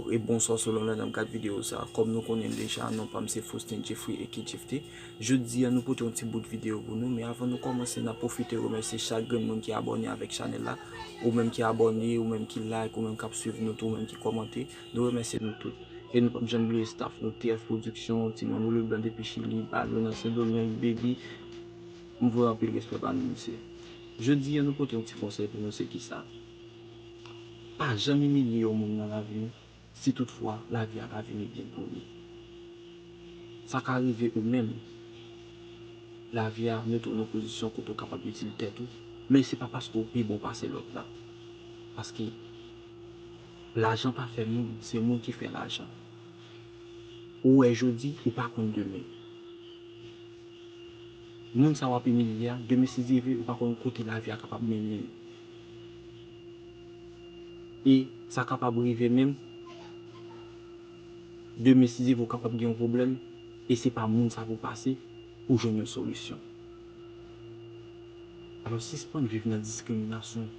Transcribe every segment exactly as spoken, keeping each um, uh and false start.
E bonswa selon lè n ap gad videyo sa. Kòm nou konnen deja, non pa m se Faustin Jeffrey aka Jeffty. Jodi a, nou pote yon ti bout videyo pou nou, men avan nou kòmanse, n ap pwofite remèsye chak grenn moun ki abòne avèk chanèl la. Ou menm ki abòne, ou menm ki like, ou menm k ap swiv nou tou, ou menm ki kòmante. Nou remèsye nou tout. E nou p ap janm bliye staff nou, T F Production, Ti Manno Leblanc depi Chili, Balou nan Sendomeng, Baby. M voye anpil respè ba nou, mesye. Jodi a, nou pote yon ti konsèy pou nou, se kisa? Pa janm imilye yon moun nan lavi w, si toutfwa lavi a pa vini byen pou li. Sa ka rive ou menm, lavi a mete w nan pozisyon kote w kapab itil tèt ou, men se pa paske w pi bon pase lòt la. Paske lajan pa fè moun, se moun ki fè lajan. Ou wè jodi, ou pa konn demen. Moun sa w ap imilye a, demen si Dye vle, ou pa konn kote lavi a kapab mennen l. E sa kapab rive menm, demen si Dye vle, ou kapab gen yon pwoblèm, e se pa moun sa pou pase pou jwenn yon solisyon. Alò, sispann viv nan diskriminasyon.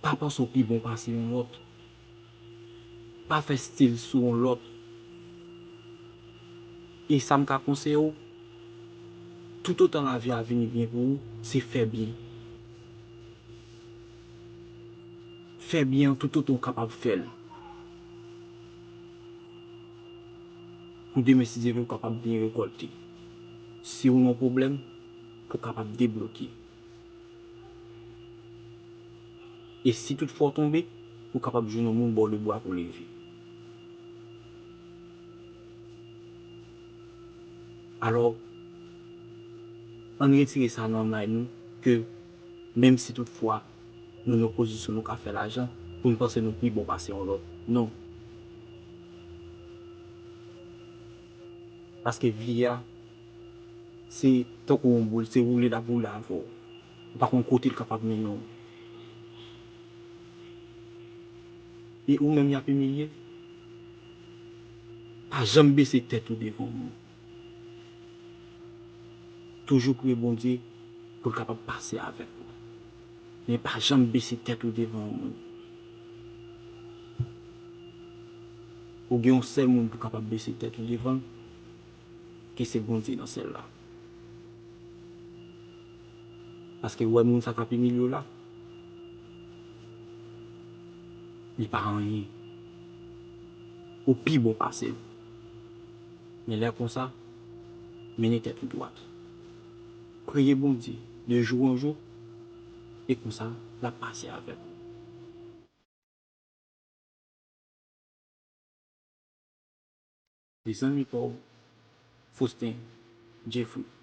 Pa panse w pi bon pase yon lòt. Pa fè stil sou yon lòt. E sa m ka konseye w, toutotan lavi a vini byen pou ou, se fè byen. Fè byen an toutotan w kapab fè l. Pou demen, si Dye vle, w kapab byen rekòlte. Si w nan pwoblèm, pou w kapab debloke. E si toutfwa w tonbe, ou kapab jwenn yon moun ba w lebra pou leve. Alò, ann retire sa nan may nou, ke menm si toutfwa nou nan pozisyon nou ka fè lajan, pou n panse nou pi bon pase yon lòt. Non. Paske vi a, se tankou yon boul, se woule l ap woule avè w. Ou pa konn kote l kapab mennen w. E ou menm y ap imilye, pa janm bese tèt ou devan moun. Toujou priye Bondye pou l kapab pase avèk ou. Men pa janm bese tèt ou devan yon moun. Ou gen yon sèl moun pou kapab bese tèt ou devan l, ki se Bondye nan syèl la. Paske ou wè moun sa k ap imilye w la, li pa anyen. Ou pi bon pase l. Men lè konsa, mennen tèt ou dwat. Priye Bondye de jou an jou, e konsa, l ap pase avèk ou. Li zanmi pa w, Faustin Jeffrey.